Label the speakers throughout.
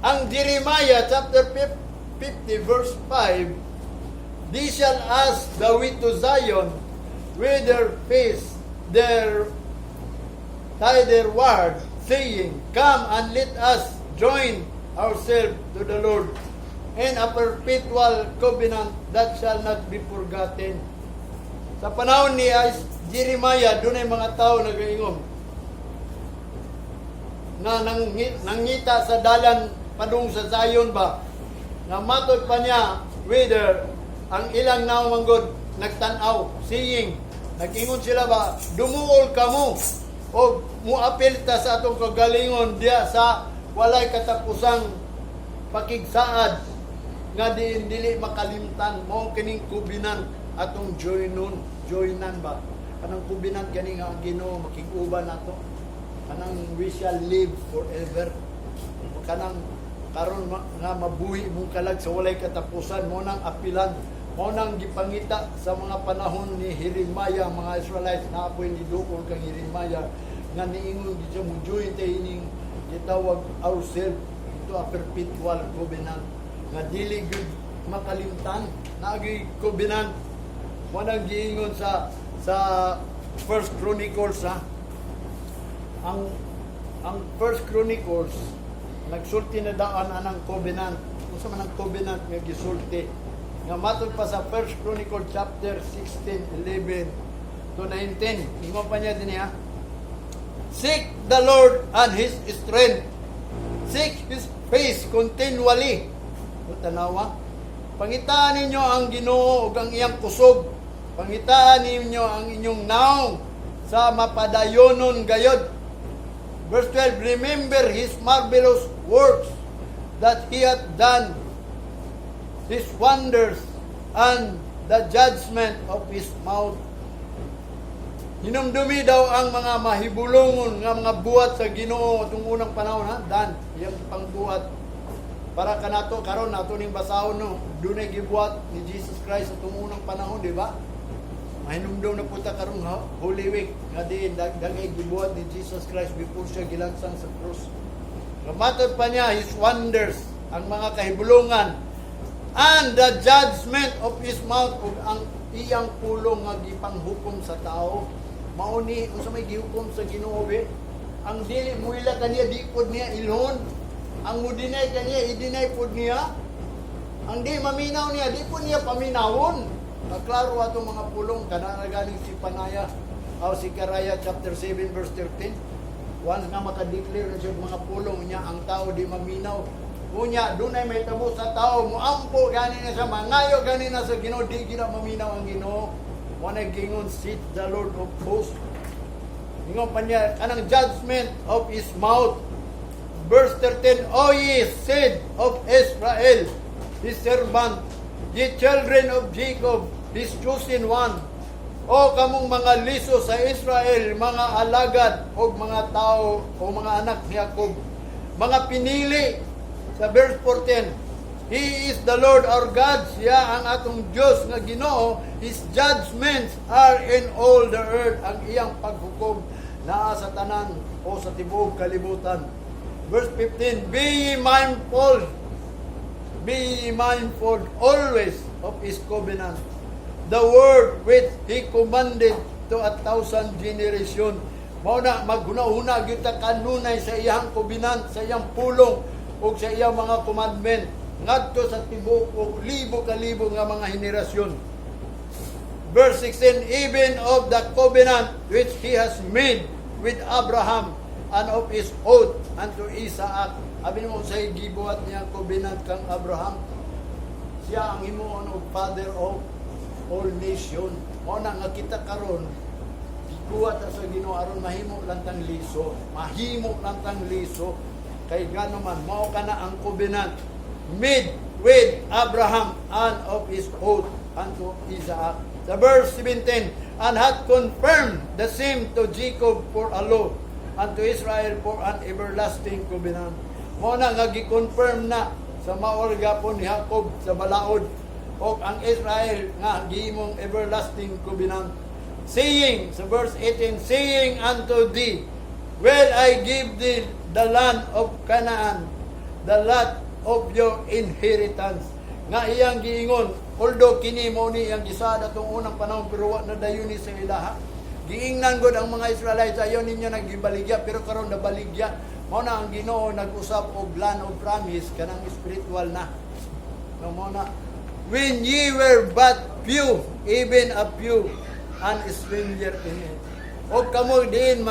Speaker 1: Ang Jeremiah chapter 50 verse 5, "They shall ask the way to Zion, with their face their thitherward, saying, 'Come and let us join ourselves to the Lord in a perpetual covenant that shall not be forgotten." Sa panahon ni Jeremiah, dunay mga tao nagaingon nga nangita sa dalan padung sa Zion ba, nga matod pa niya, whether ang ilang nawong manggod nagtan-aw, saying, nag-ingon sila ba, "Dumuol kamo o muapil ta sa atong kagalingon diya sa walay katapusang pakigsaad nga diin dili makalimtan." Mao kining covenant atong joinon, joinan ba, kanang covenant kani nga ang Ginoo makig-uban nato, kanang we shall live forever, kanang karon nga mabuhi mong kalag sa walay katapusan. Mao nang apilan, mao nang gipangita sa mga panahon ni Jeremiah. Mga Israelites na apoy ni duol kang Jeremiah nga niingon gid siya, mo join tayo ining gitawag ourselves into a perpetual covenant nga dili gyud makalimtan. Naagi covenant. Mao nang giingon sa First Chronicles, ha, ang First Chronicles nagsulti na daan anang covenant. Unsa man ang covenant nga gisulti? Nga matod pa sa First Chronicle chapter 16, 11 to 19. Ingon pa niya dinhi ha. "Seek the Lord and His strength. Seek His face continually." O tanawa. "Pangitaan ninyo ang Ginoo ug ang iyang kusog. Pangitaan ninyo ang inyong naong sa mapadayonon gayod." Verse 12, "Remember His marvelous works that He hath done, His wonders, and the judgment of His mouth." Hinumdumi daw ang mga mahibulongon nga mga buhat sa Ginoo itong unang panahon, ha, dan iyang pangbuhat para kanato karon nato ning basahon, no. Dunay gibuhat ni Jesus Christ sa itong unang panahon, di ba? Mahinumdum na po ta karon Holy Week nga diin dagay gibuhat ni Jesus Christ before siya gilansang sa cross. Matod pa niya, His wonders, ang mga kahibulungan, and the judgment of His mouth, ug ang iyang pulong nga gipanghukom sa tao. Mao ni unsa may gihukom sa Ginoo be? Ang dili muila kaniya, di pod niya ilhon. Ang mo-deny kaniya, i-deny pod niya. Ang di maminaw niya, di pod niya paminawon. Kaklaro atong mga pulong kana na galing si Panaya o si Karaya chapter 7 verse 13. Once nga maka-declare na siya og mga pulong niya, ang tao di maminaw. Unya, dunay may tabo sa tao, muampo gani na siya, mangayo gani na sa Ginoo, di gina maminaw ang Ginoo. Wala gingon, saith the Lord of hosts. Ingon pa niya, kanang judgment of His mouth. Verse 13, "O ye seed of Israel, His servant, ye children of Jacob, His chosen one." O kamong mga liso sa Israel, mga alagad o mga tao o mga anak ni Jacob, mga pinili. Sa verse 14, "He is the Lord our God, siya ang atong Diyos nga Ginoo, His judgments are in all the earth." Ang iyang paghukom naa sa tanan o sa tibuok kalibutan. Verse 15, "Be ye mindful, be ye mindful always of His covenant, the word which He commanded to a thousand generation." Mao na maghuna-huna gyud ta kanunay sa iyang covenant, sa iyang pulong ug sa iyang mga commandment ngadto sa tibuok og libo ka libo nga mga henerasyon. Verse 16, "Even of the covenant which He has made with Abraham and of His oath unto Isaac." Abi mo sa gibuhat niya covenant kang Abraham. Siya ang himuon og father of all nation. Mao na nga kita karon gikuha ta sa Ginoo aron mahimo lang tang liso. Mahimo lang tang liso kay gano man mao kana ang covenant made with Abraham and of his oath unto Isaac. The verse 17, "And hath confirmed the same to Jacob for a law, and to Israel for an everlasting covenant." Mao na nga gi-confirm na sa maor gapon ni Jacob sa balaod og ang Israel nga gihimong everlasting covenant. Saying, sa verse 18, "Saying unto thee, 'Will I give thee the land of Canaan, the lot of your inheritance. Nga iyang giingon, although kini mo ni iyang gisaad atong unang panahon, pero wa na dayon ni sa ilaha. Giingnan gud ang mga Israelites, ayaw ninyo naggibaligya, pero karon nabaligya. Mao na ang Ginoo nag-usap og land of promise kanang spiritual na. No, mao na when ye were but few, even a few, and stranger in it. O kamo diin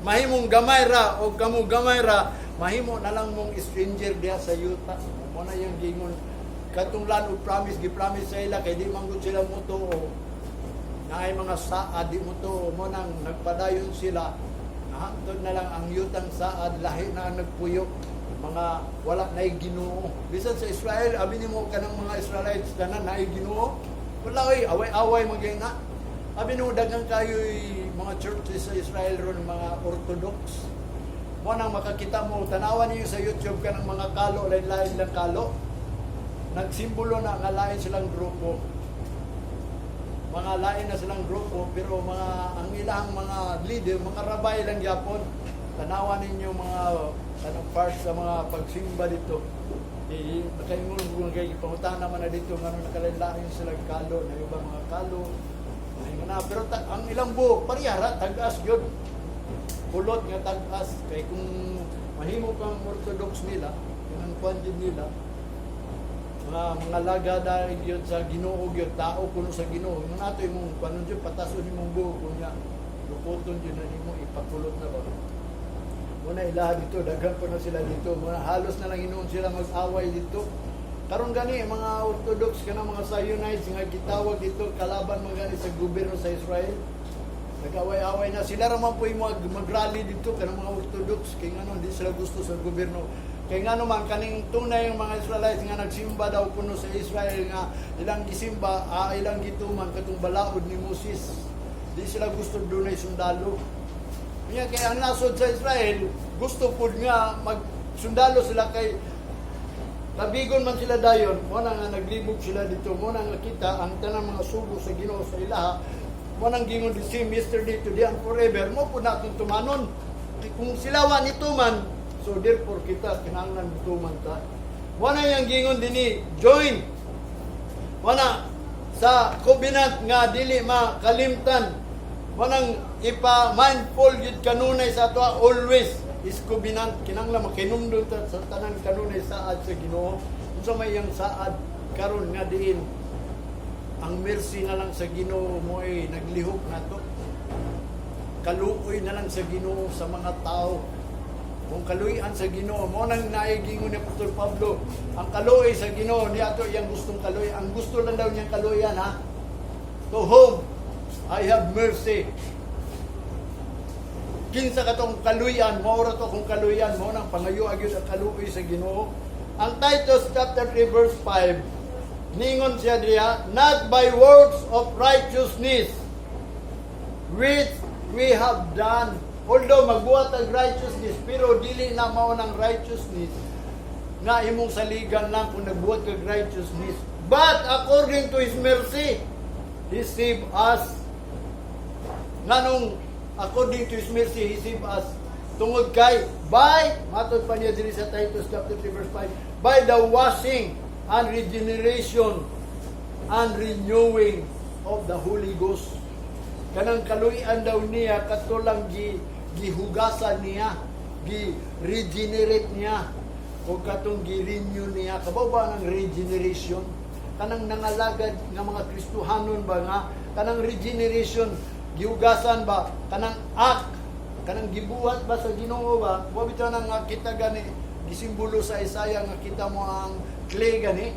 Speaker 1: mahimong gamay ra, o kamo gamay ra, mahimo na lang mong stranger diha sa yuta. Mao na yung gingon katong land of promise, gi-promise sa ila kay di man gud sila motuo. Naay mga saad, di motuo. Mao nang nagpadayon sila. Nahantod na lang ang yutang saad, lahi na ang nagpuyo, mga wala nay Ginoo. Bisan sa Israel, abi nimo kanang mga Israelites tanan naay Ginoo? Wala oy, away-away man gyud na. Abi nimo daghan kayo'y mga churches sa Israel ron, mga Orthodox. Mo nang makakita mo, tanawan niyo sa YouTube kanang mga kalo, lain-lain lang kalo. Nagsimbolo na nga lain silang grupo. Mga lain na silang grupo, pero mga ang ilang mga leader, mga rabay lang gyapon. Tanawan ninyo mga kanang part sa mga pagsimba dito. Eh, nakaingon ko kay pangutana man na dito ngano nakalain sila kalo na iba mga kalo. Ay na pero ang ilang buhok parehara tag-as gyud. Kulot nga tag-as kay kung mahimo kang Orthodox nila, kanang kuan jud nila, mga lagada gyud sa Ginoo gyud, tao kuno sa Ginoo. Ingon ato imong kuanon jud, patason imong buhok, kunya lukoton jud na nimo, ipakulot na ba. Muna ilaha dito, daghan pa na sila dito. Muna halos na lang hinuon sila mag-away dito. Karon gani mga Orthodox kana mga Zionites nga gitawag dito, kalaban man gani sa gobyerno sa Israel. Nag-away-away na sila ra man po yung mag-rally dito kanang mga Orthodox kay ngano di sila gusto sa gobyerno. Kay ngano man kaning tunay yung mga Israelites nga nagsimba daw kuno sa Israel nga ilang gisimba, ilang gituman katong balaod ni Moses. Di sila gusto dunay sundalo. Nya kay ang nasod sa Israel gusto pud nga mag sundalo sila kay kabigon man sila dayon. Mo na nga naglibog sila dito. Mo na nga kita ang tanang mga sugo sa Ginoo sa ilaha. Mo nang gingon the same yesterday, today and forever. Mo pud naton tumanon. Kay kung sila wa ni tuman, so therefore kita kinahanglan tuman ta. Mo na yang gingon dinhi, join. Mo na sa covenant nga dili makalimtan. Mo nang ipa-mindful gyud kanunay sa ato always is covenant. Kinahanglan makinumdum ta sa tanan kanunay saad sa Ginoo. Unsa may iyang saad karon nga diin ang mercy na lang sa Ginoo mo ay naglihok nato. Kaluoy na lang sa Ginoo sa mga tao. Kung kaluoyan sa Ginoo, mo nang naigingon ni Apostol Pablo, ang kaluoy sa Ginoo ni ato iyang gustong kaluoy. Ang gusto lang daw niyang kaluoyan, ha. To whom I have mercy. Kinsa katong kaluyan, mao ra to kung kaluyan, mo nang pangayo gyud ang kaluoy sa Ginoo. Ang Titus chapter 3 verse 5, ningon siya diya, "Not by works of righteousness which we have done." Although magbuhat ang righteousness, pero dili na mao ng righteousness nga imong saligan lang kung nagbuhat kag righteousness. "But according to His mercy, He saved us." Nganong according to His mercy, He saved us? Tungod kay, by, matod pa niya diri sa Titus chapter 3 verse 5, "by the washing and regeneration and renewing of the Holy Ghost." Kanang kaluyan daw niya, katulang gihugasan niya, gi regenerate niya, o katong gi-renew niya. Kabaw ba ng regeneration? Kanang nangalagad nga mga Kristohanon ba nga kanang regeneration, gihugasan ba, kanang act, kanang gibuhat ba sa Ginoo ba? Wa bitaw na nga kita gani gisimbolo sa Isaiah nga kita mo ang clay gani.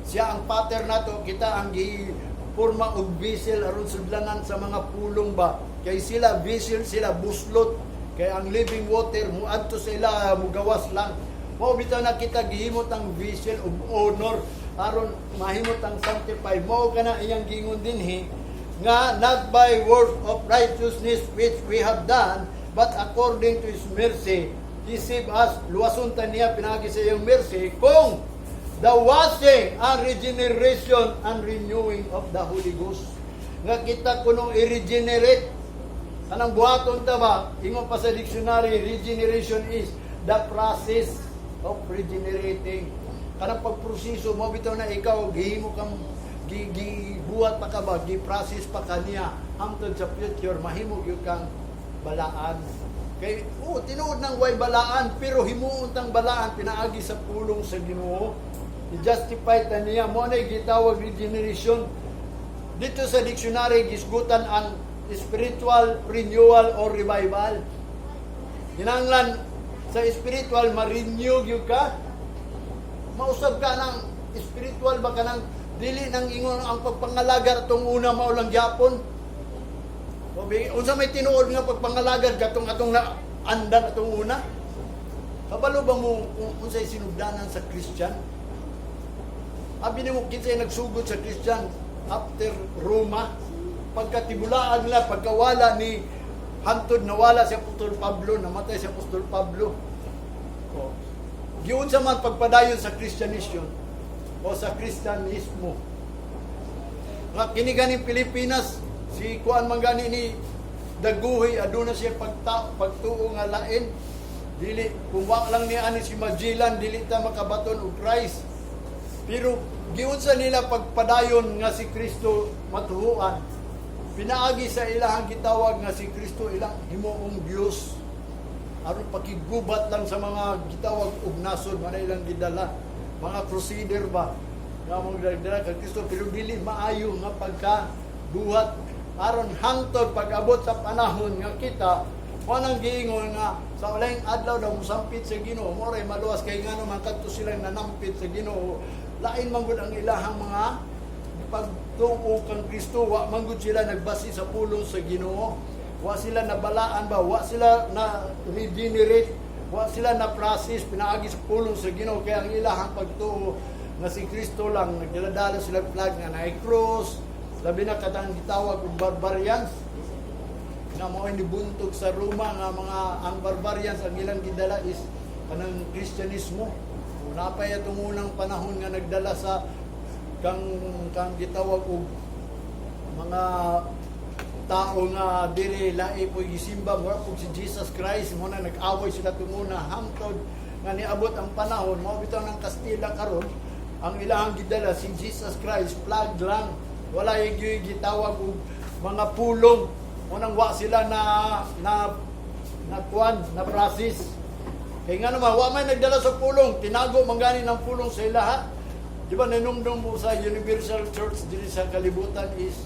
Speaker 1: Siya ang pattern nato, kita ang gi forma og vessel aron sudlanan sa mga pulong ba. Kay sila vessel sila buslot kay ang living water muadto sa ila, mugawas lang. Mao bitaw na kita gihimot ang vessel of honor aron mahimot ang sanctify. Mao kana iyang gingon dinhi nga "not by work of righteousness which we have done, but according to His mercy He saved us." Luwason ta niya pinagi sa iyang mercy kung the washing and regeneration and renewing of the Holy Ghost. Nga kita kunong i-regenerate. Kanang buhaton ta ba? Ingon pa sa dictionary, regeneration is the process. of regenerating. Kanang pagproseso mo bitaw na ikaw gihimo kang gibuhat pa ka ba, gi-process pa ka niya hangtod sa future mahimo gyud kang balaan. Kay oh, tinuod nang way balaan, pero himuon tang balaan pinaagi sa pulong sa Ginoo. I-justify ta niya mo na gitawag regeneration. Dito sa dictionary, gisgutan ang spiritual renewal or revival. Kinahanglan sa spiritual ma-renew gyud ka. Mausab ka ng spiritual ba, kanang dili nang ingon ang pagpangalagar atong una mao lang gyapon. O unsa may tinuod nga pagpangalagar katong atong na andan atong una? Kabalo ba mo kung unsay sinugdanan sa Christian? Abi nimo, kinsay nagsugod sa Christian after Roma? Pagkatibulaan nila, pagkawala ni hantod nawala si Apostol Pablo, namatay si Apostol Pablo. O, giunsa man pagpadayon sa Christianism o sa Kristiyanismo? Nga kini ganing Pilipinas, si kuan man gani ni Daguhi, aduna siya pagtuo nga lain. Dili kung wa lang ni ani si Magellan, dili ta makabaton og Christ. Pero giunsa nila pagpadayon nga si Kristo matuhuan? Pinaagi sa ilahang gitawag nga si Kristo ilang himuong Dios. Aron pakigubat lang sa mga gitawag og nasod man ilang gidala. Mga crusader ba nga mong dala kay Kristo, pero dili maayo nga pagka buhat aron hangtod pag-abot sa panahon nga kita mo nang giingon nga sa ulahing adlaw daw musampit sa Ginoo, mo ray maluwas, kay ngano man kadto sila nanampit sa Ginoo, lain man gud ang ilahang mga pagtuo kang Kristo. Wa man gud sila nagbase sa pulong sa Ginoo, wa sila nabalaan ba, wa sila na regenerate, wa sila na process pinaagi sa pulong sa Ginoo, kaya ang ilahang pagtuo nga si Kristo lang, nagdala-dala sila flag nga naay cross, labi na katang gitawag og barbarians nga mao ni buntog sa Roma nga mga ang barbarians, ang ilang gidala is kanang Kristyanismo. Napay atong unang panahon nga nagdala sa kang gitawag og mga tao nga dili lahi po gisimba, mura pug si Jesus Christ, mo na nag-away sila tunguna hangtod nga niabot ang panahon mao bitaw ng Kastila karon, ang ilahang gidala si Jesus Christ flag lang, wala gyud gitawag og mga pulong mo nang wa sila na na na kuan na process, kay nga naman wa may nagdala sa pulong, tinago man gani ng pulong sa ilaha. Di ba nanumdum mo sa Universal Church diri sa kalibutan is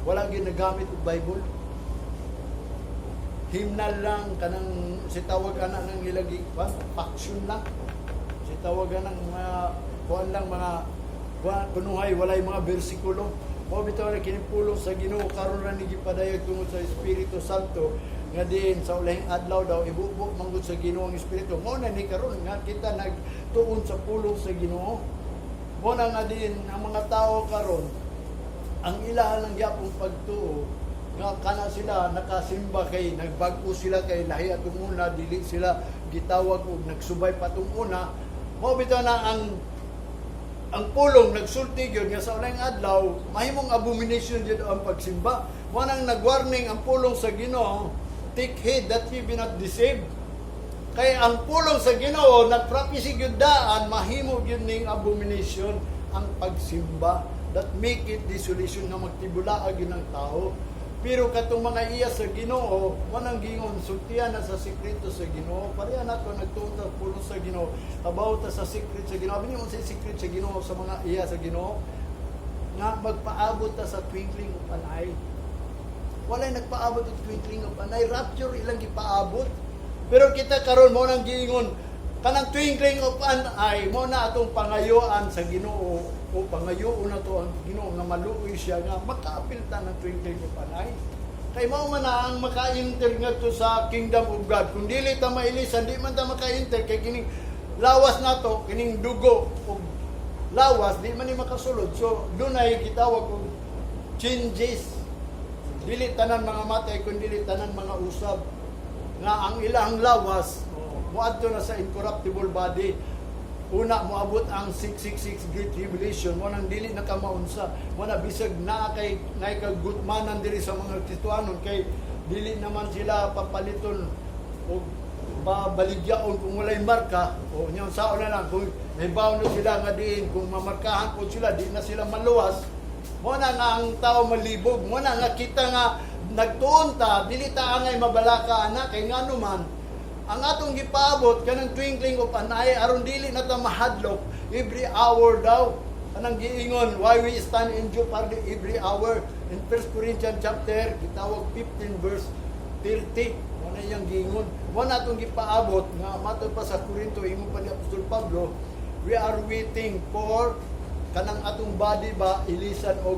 Speaker 1: wala ginagamit og Bible? Hymnal lang, kanang si tawag ana ng ilang kuan, faction lang si tawag anang mga kuan lang, mga kuan kunuhay walay mga bersikulo. Mao bitaw na kini pulong sa Ginoo karon ra ni gipadayag tungod sa Espiritu Santo nga diin sa ulahing adlaw daw ibubo manggod sa Ginoo ang Espiritu. Mao na ni karon nga kita nagtuon sa pulong sa Ginoo. Mao na nga diin ang mga tao karon, ang ilahan lang gyapong pagtuo nga kana sila nakasimba kay nagbag-o sila, kay lahi atong una, dili sila gitawag og nagsubay patong una. Mao bitaw na ang pulong nagsulti gyud nga sa ulahing adlaw mahimong abomination gyud ang pagsimba. Mao nang nagwarning ang pulong sa Ginoo, "Take heed that ye be not deceived," kay ang pulong sa Ginoo nagprophecy gyud daan mahimo gyud ning abomination ang pagsimba that make it desolation, nga magtibulaag gyud ang tao. Pero katong mga iya sa Ginoo, manang gingon sultian na sa sekreto sa Ginoo. Pareha nato nagtuon ta pulong sa Ginoo, kabaw ta sa secret sa Ginoo. Abi nimo sa secret sa Ginoo sa mga iya sa Ginoo nga magpaabot ta sa twinkling of an eye. Walay nagpaabot og twinkling of an eye, rapture ilang gipaabot. Pero kita karon, mo nang giingon kanang twinkling of an eye mo na atong pangayoan sa Ginoo o pangayoon na to ang Ginoo nga maluoy siya nga makaapil ta ng twinkling of an eye. Kay mao man na ang maka-enter ngadto sa kingdom of God. Kung dili ta mailisan, di man ta maka-enter, kay kining lawas nato, kining dugo ug lawas, di man ni makasulod. So dunay gitawag og changes. Dili tanan mga matay kun dili tanan mga usab nga ang ilang lawas, oh, moadto na sa incorruptible body. Una moabot ang 666 Great Tribulation, mo nang dili na ka maunsa mo na bisag naa kay naay kagutmanan diri sa mga Kristohanon, kay dili naman sila papaliton og Baligyaon kung walay marka o nya unsaon na lang kung nahibaw na sila nga diin kung mamarkahan po sila, di na sila maluwas. Mo na nga ang tao malibog. Mo na nga kita nga nagtuon ta, dili ta angay mabalaka ana, kay ngano man ang atong gipaabot kanang twinkling of an eye, aron dili na ta mahadlok every hour daw. Kanang giingon, why we stand in jeopardy every hour, in 1 Corinthians chapter gitawag 15 verse 30. Mo na iyang giingon. Mo na atong gipaabot nga matod pa sa Corinto, ingon pa ni Apostol Pablo, we are waiting for kanang atong body ba, ilisan og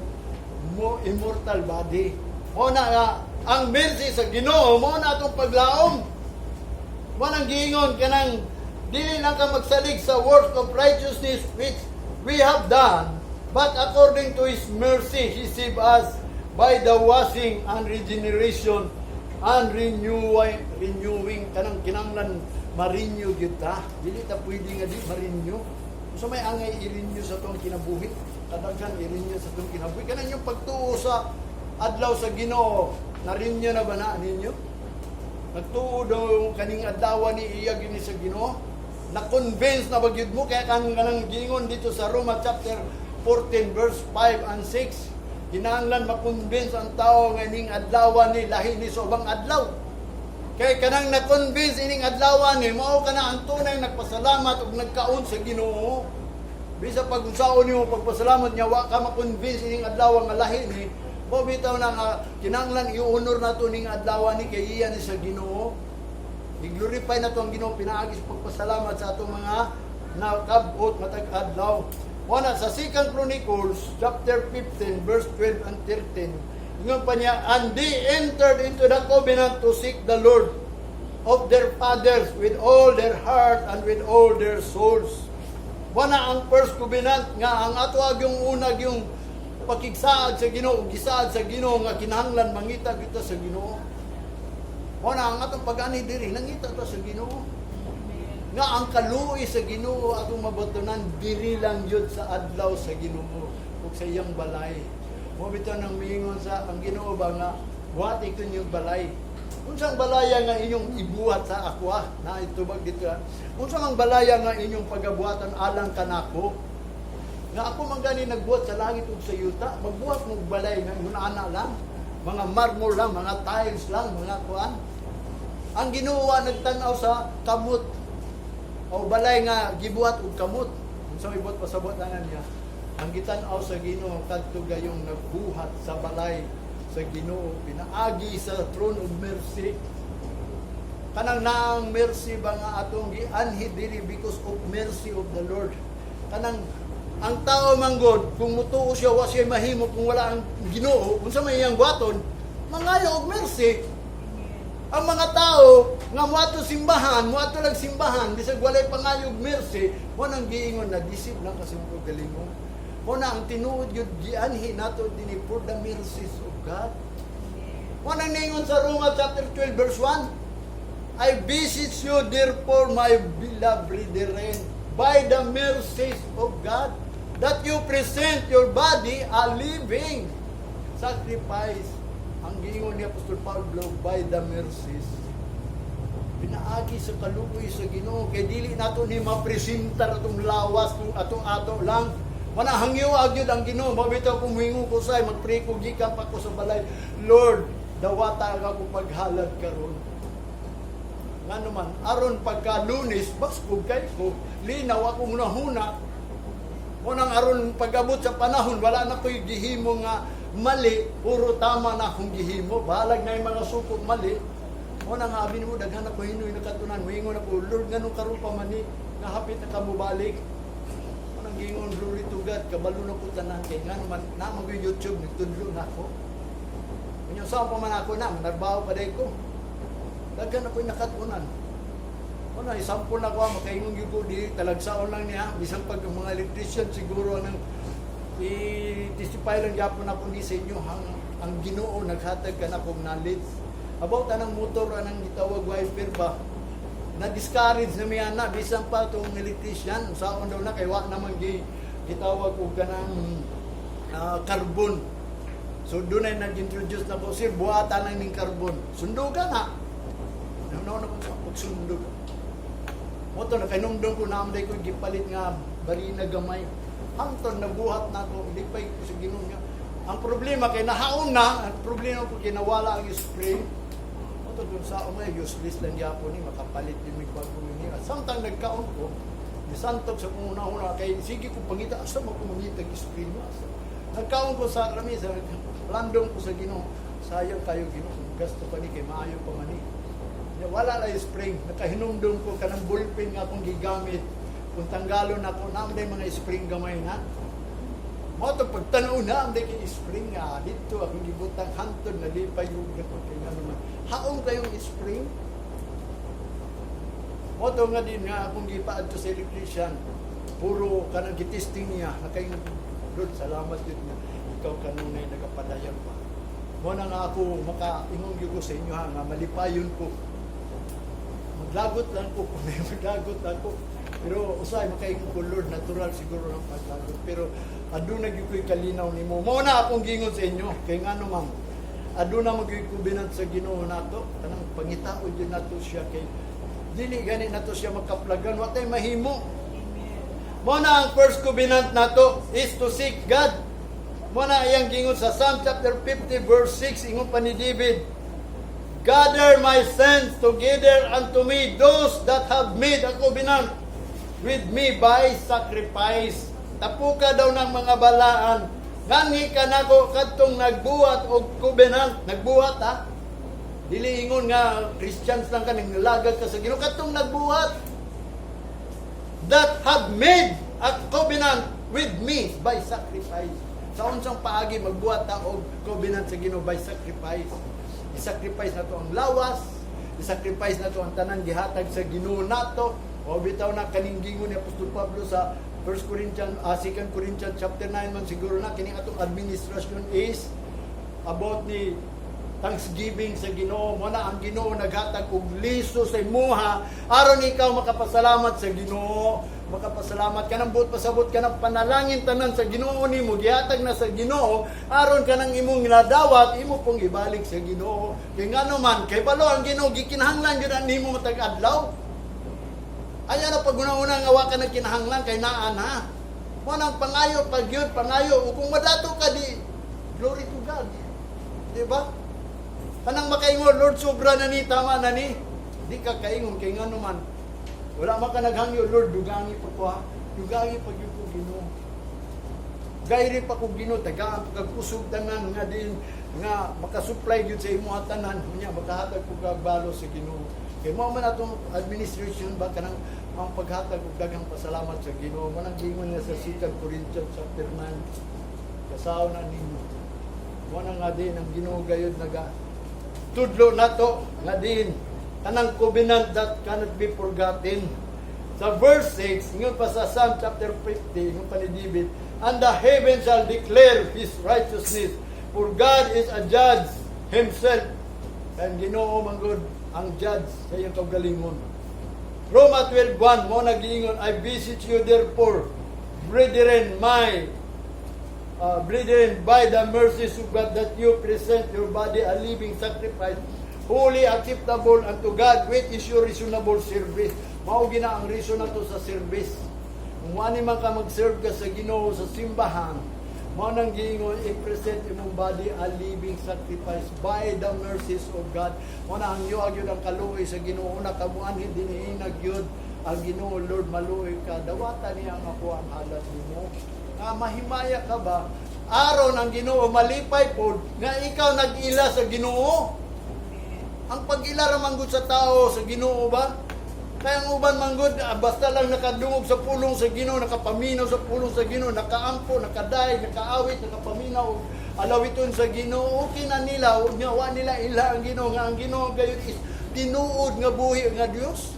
Speaker 1: mo immortal body. Mo na nga ang mercy sa Ginoo, mo na atong paglaom. Walang giingon kanang dili lang ka magsalig sa works of righteousness which we have done, but according to His mercy, He saved us by the washing and regeneration and renewing. Kanang kinanglan ma-renew gyud ta. Dili ta pwede nga di ma-renew. So may angay i-renew sa atong kinabuhi. Kadaghan i-renew sa atong kinabuhi. Kanang yung pagtuo sa adlaw sa Ginoo, na-renew na ba na ninyo? Nagtuo daw kaning adlaw ni iya gini sa Ginoo. Na-convince na ba gyud mo? Kaya kang kanang giingon dito sa Roma chapter 14 verse 5 and 6. Kinahanglan ma-convince ang tao nga ining adlaw ni lahi ni sa ubang adlaw. Kay kanang na-convince ining adlaw ni mao kana ang tunay nagpasalamat ug nagkaon sa Ginoo. Bisa pag unsaon nimo pagpasalamat niya, wa ka ma-convince ining adlaw nga lahi ni mo. Bitaw na nga kinahanglan i-honor nato ning adlaw ni kay iya ni sa Ginoo. I-glorify nato ang Ginoo pinaagi sa pagpasalamat sa atong mga nakabot matag adlaw. Wala sa 2 Chronicles chapter 15 verse 12 and 13. Ingon pa niya, "And they entered into the covenant to seek the Lord of their fathers with all their heart and with all their souls." Wala ang first covenant nga ang ato yung unag yung pakigsaad sa Ginoo, gisaad sa Ginoo nga kinahanglan mangita kita sa Ginoo. Wala ang atong pag-ani diri, nangita ta sa Ginoo. Nga ang kaluoy sa Ginoo atong mabatunan diri lang yun sa adlaw sa Ginoo ug sa iyang balay. Mo bitaw nang miingon sa ang Ginoo ba nga buhati ko inyong balay. Unsang balaya nga inyong ibuhat sa ako ah, na itubag dito ah. Unsa mang balaya nga inyong pagabuhatan alang kanako? Nga ako man gani nagbuhat sa langit ug sa yuta, magbuhat mo og balay nga ingon ana lang, mga marmol lang, mga tiles lang, mga kuan. Ang Ginoo nagtan-aw sa kamot o balay nga gibuhat og kamot. Unsa may buhat pasabot ana niya? Ang gitan-aw sa Ginoo kadto gayong nagbuhat sa balay sa Ginoo pinaagi sa throne of mercy. Kanang naang mercy ba nga atong gianhi diri because of mercy of the Lord. Kanang ang tao manggod kung mutuo siya, wa siya mahimo kung wala ang Ginoo. Unsa may iyang buhaton? Mangayo og mercy. Ang mga tao nga moadto simbahan, moadto lang simbahan bisag walay pangayo og mercy, mo nang giingon na deceive lang kasi mo galingon. Mo na ang tinuod gyud gianhi nato dinhi for the mercies of God. Mo nang ningon sa Roma chapter 12 verse 1, "I beseech you therefore, my beloved brethren, by the mercies of God, that you present your body a living sacrifice." Ang giingon ni Apostol Pablo, by the mercies. Pinaagi sa kaluoy sa Ginoo kay dili nato ni mapresentar atong lawas kung atong ato lang. Wala hangyo gyud ang Ginoo. Mabitaw kung muingon ko say magpray ko gikan pa ko sa balay. "Lord, dawata ka ko paghalad karon." Ngano man, aron pagka Lunes, baskog kay ko, linaw akong hunahuna. Mo nang aron pag-abot sa panahon, wala na ko'y gihimo nga mali, puro tama na akong gihimo. Bahalag na yung mga sukok mali. Mo nang abi nimo daghan ako hinoy nakatunan. Muingon ako, "Lord, nganong karon pa man ni, nga hapit na ka mobalik?" Mo nang giingon, glory to God, kabalo na ko tanan kay ngano man, na mag YouTube, nagtudlo na ako. Unya sa pa man ako na, manarbaho pa day ko. Daghan ako'y nakatunan. Ano, example na ko, makaingon gyud ko di talagsaon lang niya bisan pag ang mga electrician siguro nang i-testify lang gyapon ako ni sa inyo ang Ginoo naghatag ka na kong knowledge about anang motor, anang gitawag wiper ba. Na discourage na miya na bisan pa tong electrician, saon daw na kay wa naman gi gitawag og kanang carbon. So doon ay nag-introduce na ko, "Sir, buhatan lang ning carbon." Sundugan na. Nauna ko sa pagsundog. Mao to nakahinumdom ko naa man ko gipalit nga barina gamay. Hangtod nabuhat na ako, lipay ko sa Ginoo nga. Ang problema kay nahaon na, ang problema ko kinawala ang spring. Mao to dun sa umay useless lang gyapon ni, makapalit din mig bago ni. Samtang nagkaon ko, nisantok sa kong una-una kay sige ko pangita asa man ko mangita og spring mo. Asa. Nagkaon ko sa lamisa, landong ko sa Ginoo. Sayang kayo, Ginoo, kung gasto pa ni kay maayo pa man ni. Ya, wala na spring. Nakahinumdum ko kanang ballpen nga akong gigamit. Kung tanggalon ako, naa man mga spring gamay na. Mao to pagtanaw na, ang kay spring nga. Dito akong gibutang, hantod nalipay yung ko kay nga naman. Haong kayong spring. Mao to nga din nga akong gipaadto sa electrician. Puro kanang gitesting niya. Nakay Lord, salamat yun nga. Ikaw kanunay nagapadayon pa. Mao na nga ako makaingon gyud ko sa inyo ha, nga malipayon ko, maglagot lang ko kung may maglagot ako. Pero usay makaingon ko, Lord, natural siguro ang paglagot. Pero aduna gyud ko'y kalinaw nimo. Mao na akong giingon sa inyo. Kay ngano man, aduna man gyud covenant sa Ginoo nato. Kanang pangitao gyud nato siya kay dili gani nato siya makaplagan. Wa tay mahimo. Mao na ang first covenant nato is to seek God. Mao na iyang gingon sa Psalm chapter 50 verse 6, ingon pa ni David, "Gather my saints together unto me, those that have made a covenant with me by sacrifice." Tapuka daw ng mga balaan. Nganhi kanako kadtong nagbuhat og covenant. Nagbuhat ha. Dili ingon nga Christians lang ka, naglalagag ka sa Ginoo, kadtong nagbuhat. That have made a covenant with me by sacrifice. Sa unsang paagi magbuhat ta og covenant sa Ginoo? By sacrifice. I-sacrifice nato ang lawas, i-sacrifice nato ang tanan gihatag sa Ginoo nato. O bitaw na kaning gingon ni Apostol Pablo sa 1 Corinthians, 2 Corinthians chapter 9 man siguro na kining atong administration is about ni thanksgiving sa Ginoo. Mo na ang Ginoo naghatag og liso sa imuha aron ikaw makapasalamat sa Ginoo. Makapasalamat ka ng buot pasabot ka ng panalangin, tanan sa Ginoo nimo gihatag na sa Ginoo aron kanang imong nadawat imo pong ibalik sa Ginoo. Kay ngano man, kay balo ang Ginoo gikinahanglan gyud ang nimo matag adlaw. Ayaw na pag una-una nga wa ka nagkinahanglan kay naa na. Mo nang pangayo pag yun, pangayo. O kung madato ka di, glory to God. Di ba? Kanang makaingon, "Lord, sobra na ni, tama na ni." Di ka kaingon, kay ngano man. Wala man ka naghangyo, "Lord, dugangi pa ko ha. Dugangi pa gyud ko, Ginoo. Gayri pa ko, Ginoo, tagaan pa kag kusog tanan nga din nga makasupply gyud sa imo tanan, unya makahatag ko kag balo sa Ginoo." Kay mao man atong administration ba, kanang ang paghatag og daghang pasalamat sa Ginoo. Mao nang giingon nga sa 2 Corinthians chapter 9. Kasaw na ninyo. Mao na nga din ang Ginoo gayud naga tudlo nato nga din kanang covenant that cannot be forgotten. Sa verse 6, ingon pa sa Psalm chapter 50, ingon pa ni David, "And the heaven shall declare His righteousness, for God is a judge Himself." Ang Ginoo manggod ang judge sa iyang kaugalingon. Roma 12:1, mo nagiingon, "I beseech you therefore, brethren, my brethren, by the mercies of God, that you present your body a living sacrifice, holy acceptable unto God, which is your reasonable service." Mao gina ang reason nato sa service. Kung wani man ka mag-serve ka sa Ginoo sa simbahan, mao nang giingon, i-present imong body a living sacrifice by the mercies of God. Mao na ang yuag yun ang kaluoy sa Ginoo na kamuanhin diniinag yun ang Ginoo, "Lord, maluoy ka, dawata niya ang ako ang halad nimo." Nga mahimaya ka ba? Aron ang Ginoo malipay pod nga ikaw nag-ila sa Ginoo. Ang pag-ila ra manggod sa tao sa Ginoo ba? Kaya ang uban manggod, basta lang nakadungog sa pulong sa Ginoo, nakapaminaw sa pulong sa Ginoo, nakaampo, nakadayeg, nakaawit, nakapaminaw, alawiton sa Ginoo, okay na nila, ug nga wa nila ila ang Ginoo, nga ang Ginoo gayon is tinuod nga buhi nga Dios.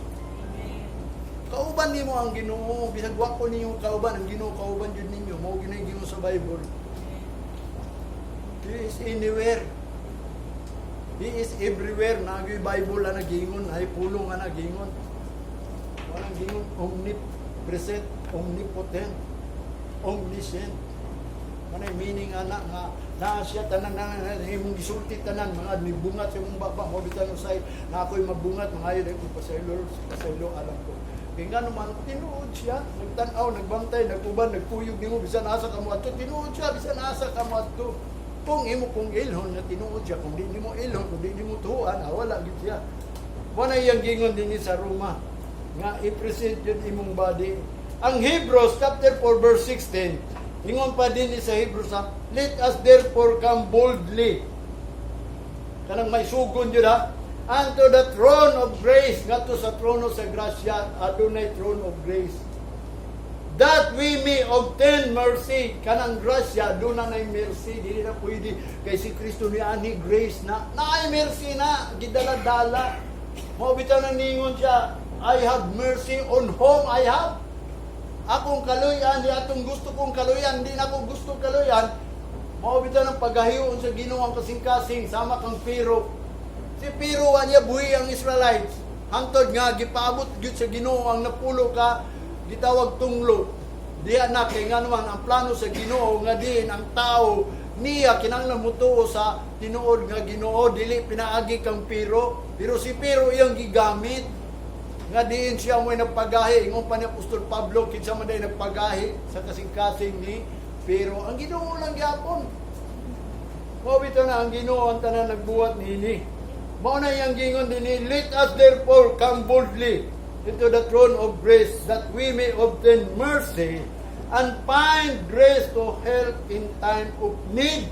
Speaker 1: Kauban nimo ang Ginoo, bisag wa ko ninyo kauban, ang Ginoo kauban jud ninyo, mao gyud Ginoo sa Bible. He is anywhere. He is everywhere. Nagay Bible na nagingon, ay pulong nga nagingon. Walang gingon, omnipresent, omnipotent, omniscient. Manay meaning ana nga naa siya tanan na imong gisulti tanan mga nibungat sa imong baba mo bitan usay na ako'y mabungat, mangayo dahil ko pasaylo, pasaylo alam ko. Kay ngano man, tinuod siya, nagtan-aw, nagbantay, nag-uban, nagkuyog nimo bisan asa ka mo adto, tinuod siya bisan asa ka mo adto. Kung imo kung ilhon na tinuod siya, kung di nimo ilhon, kung di nimo tuoan, ah, wala gid siya. Mo na iyang gingon dinhi sa Roma nga i-present yun imong body. Ang Hebrews chapter 4 verse 16, ingon pa din sa Hebrews ha, "Let us therefore come boldly," kanang may sugon yun ha, "unto the throne of grace," ngadto sa trono sa grasya, adunay throne of grace, "that we may obtain mercy." Kanang grasya, doon na nay mercy. Dili na pwede kay si Kristo ni ani grace na naay mercy na gidala-dala. Mao bitaw nang ningon siya, "I have mercy on whom I have." Akong kaluyan, di atong gusto kong kaluyan, di na ako gusto kaluyan. Mao bitaw ng paghahion sa Ginoo ang kasing-kasing sama kang Pharaoh. Si Pharaoh, wa niya buhi ang Israelites. Hangtod nga gipaabot gyud sa Ginoo ang napulo ka gitawag tunglo. Diya na kay nga naman ang plano sa Ginoo nga diin ang tao niya kinahanglan motuo sa tinuod nga Ginoo, dili pinaagi kang Pharaoh. Pero si Pharaoh iyang gigamit nga diin siya mo'y nagpagahi. Ingon pa ni Apostol Pablo, kinsa man day nagpagahi sa kasing-kasing ni Pharaoh? Ang Ginoo lang gyapon. Mao bitaw na ang Ginoo ang tanan nagbuhat niini. Mao na iyang gingon dinhi, "Let us therefore come boldly into the throne of grace that we may obtain mercy and find grace to help in time of need."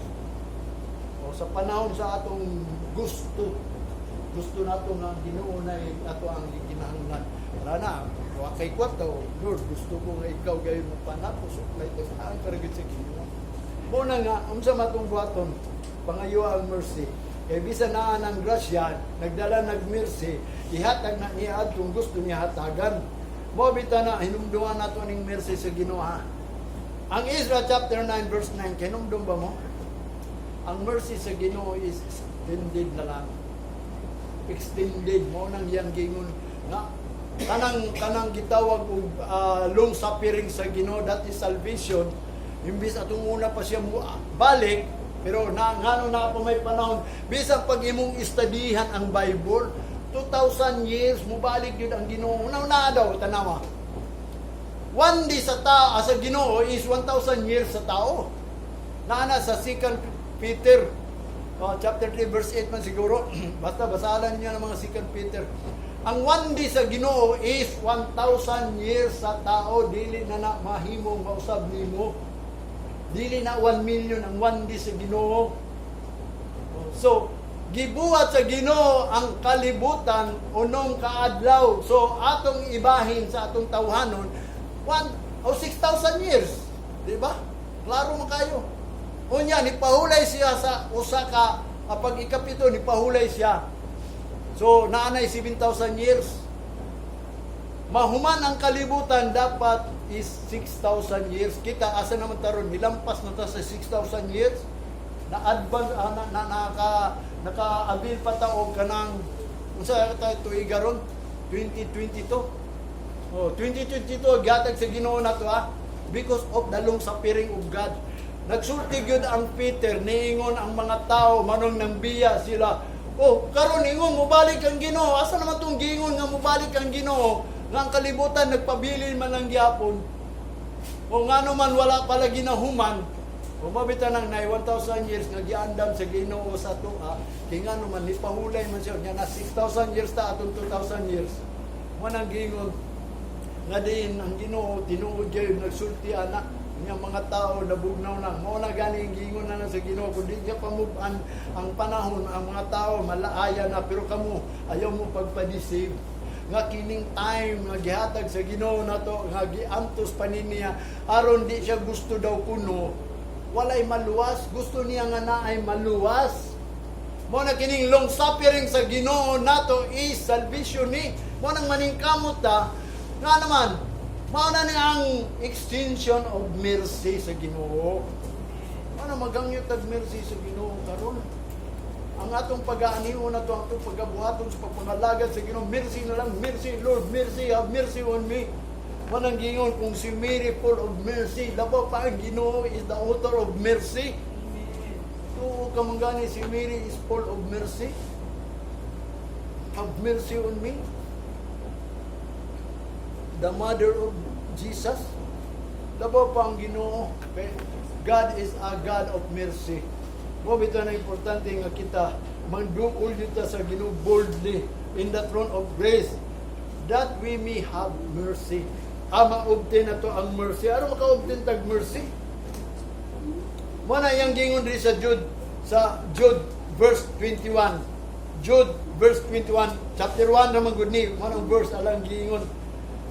Speaker 1: O sa panahon sa atong gusto, gusto nato nga ang Ginoo na ato ang gikinahanglan. Wala na, wa kay kwarta, oh, "Lord, gusto ko nga ikaw gayon mo panako, supply ko sa ang karagit sa Ginoo." Mo na nga, unsa matong buhaton, pangayo ang mercy. Kay bisan naa ng grasya, nagdala nag mercy, ihatag na niya adtong gusto niya hatagan. Mo bitaw na hinumduman nato ning mercy sa Ginoo ha. Ang Ezra chapter 9 verse 9, kinumdum ba mo? Ang mercy sa Ginoo is extended na lang. Extended mo nang iyang gingon nga kanang gitawag og long suffering sa Ginoo, that is salvation. Imbis atong una pa siya mo balik, pero na ngano na pa may panahon, bisan pag imong istadihan ang Bible, 2000 years mubalik yun ang Ginoo. Una na daw tanawa, one day sa ta sa Ginoo is 1000 years sa tao. Naana sa 2 Peter oh, chapter 3 verse 8 man siguro. Basta basahan niyo ng mga 2 Peter. Ang one day sa Ginoo is 1,000 years sa tao. Dili na na mahimong mausab nimo. Dili na 1 million ang one day sa Ginoo. So, gibuhat sa Ginoo ang kalibutan unom ka adlaw. So, atong ibahin sa atong tawhanon, 1 o 6,000 years. Di ba? Klaro man kayo. Unya, nipahulay siya sa usa ka, kapag ikapito, nipahulay siya. So, naanay 7,000 years. Mahuman ang kalibutan dapat is 6,000 years. Kita, asa naman taron, nilampas na ta sa 6,000 years. Na advance, na, na, naka-abil pa ta og kanang, unsa ta tuiga ron? 2022. Oh, 2022 gihatag sa Ginoo nato ah, because of the long suffering of God. Nagsulti gyud ang Peter, niingon ang mga tao manong nang biya sila. "Oh, karon ingon mobalik ang Ginoo. Asa naman tong giingon nga mobalik ang Ginoo? Nga ang kalibutan nagpabilin man lang gyapon. O ngano man wala pala ginahuman?" O mabita nang nay 1,000 years nga giandam sa Ginoo sa atoa, kay ngano man nipahulay man siya nya na 6,000 years ta atong 2,000 years. Mo nang giingon nga diin ang Ginoo tinuod gyud nagsulti ana nga mga tao nabugnaw na. Mao na gani ang giingon na sa Ginoo, kun di niya pamub-an ang panahon, ang mga tao malaaya na, pero kamo ayaw mo pagpa-deceive nga kining time nga gihatag sa Ginoo nato nga giantos pa ni niya aron di siya gusto daw kuno walay maluwas. Gusto niya nga naay maluwas. Mo na kining long suffering sa Ginoo nato is salvation ni. Mo nang maningkamot ta nga naman mao na ni ang extension of mercy sa Ginoo. Mao na magangyot og mercy sa Ginoo karon. Ang atong pag-aanion nato, ang atong pagabuhaton sa pagpangalagad sa Ginoo, mercy na lang, mercy, Lord, mercy, have mercy on me. Manang gingon kung si Mary full of mercy, labaw pa ang Ginoo is the author of mercy. Tuo ka man gani si Mary is full of mercy. Have mercy on me. The mother of Jesus. Labaw pa ang Ginoo. Okay? God is a God of mercy. Mao bitaw na importante nga kita manduol dito sa Ginoo boldly in the throne of grace that we may have mercy. Ah, ma-obtain na to ang mercy. Ano maka-obtain tag mercy? Mao na iyang gingon diri sa Jude verse 21. Jude verse 21, chapter 1 naman gud ni, mao ang verse alang giingon.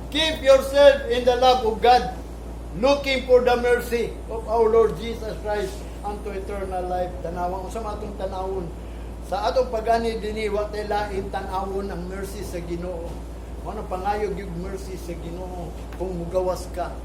Speaker 1: "Keep yourself in the love of God, looking for the mercy of our Lord Jesus Christ unto eternal life." Tanawa unsa man atong tanawon sa atong pagani dinhi, wa tay lain tan-awon ang mercy sa Ginoo. Mao na pangayo gyud mercy sa Ginoo kung mugawas ka.